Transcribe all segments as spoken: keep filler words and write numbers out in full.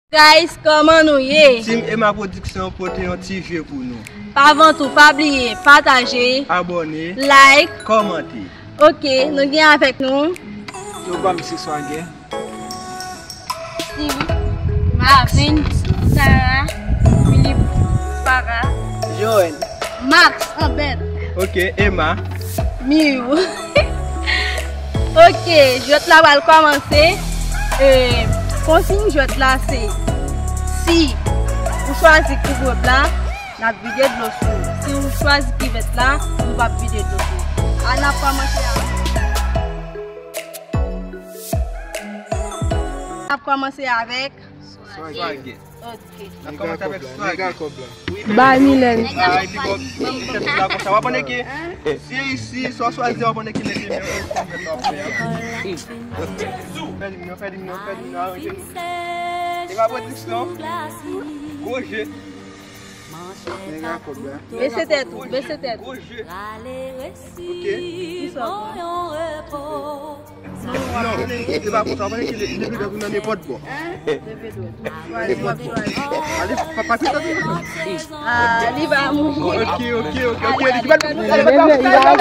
Guys, kòman nou ye? Team Emma Production pote yon ti je pou nou. Pa vann tou, pa bliye pataje, abòne, like, kòmante. Ok, nou gen avèk nou. Yo ba m se swagen. Steve, Marvin, Sarah, Philippe, Farah, Joël, Max, Ambert. Ok, Emma. Miu. Ok, jwèt la pral kòmanse. E, konsiy jwèt la se, si ou chwazi kouvèb la, n ap vide dlo sou ou. Si ou chwazi kivèt la, nou p ap vide dlo sou ou. Ann ap kòmanse avèk. N ap kòmanse avèk Swaggy. Ok. N ap kòmanse avèk Swaggy. Bay Milèn. Ah, epi bon, tèt la konsa. W ap konnen ke si isi, sa w chwazi, w ap konnen ke mete men w konsa w ap fè a. Fè limyè, fè limyè, fè limyè, arete nou. E pa pwodiksyon. Gwo je. Nèg a kòb la. Bese tèt ou, bese tèt ou. Gwo je. Ok. Kisa w pran? Non, se pa konsa, w konnen ki li, li vle nan nenpòt bò. Nenpòt bò. Ale, pa, pa pita tou. Ah, li va mouri. Ok, ok, ok, ok. Li va, li va, li va.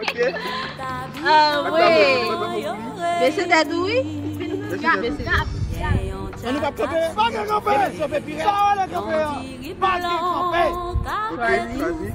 Ok. Ah, wi. Bese tèt ou, wi. Bese tèt. Bese tèt. An nou p ap kanpe. Pa gen kanpe. Sa w ale kanpe an. Pa gen kanpe. Ok, chwazi.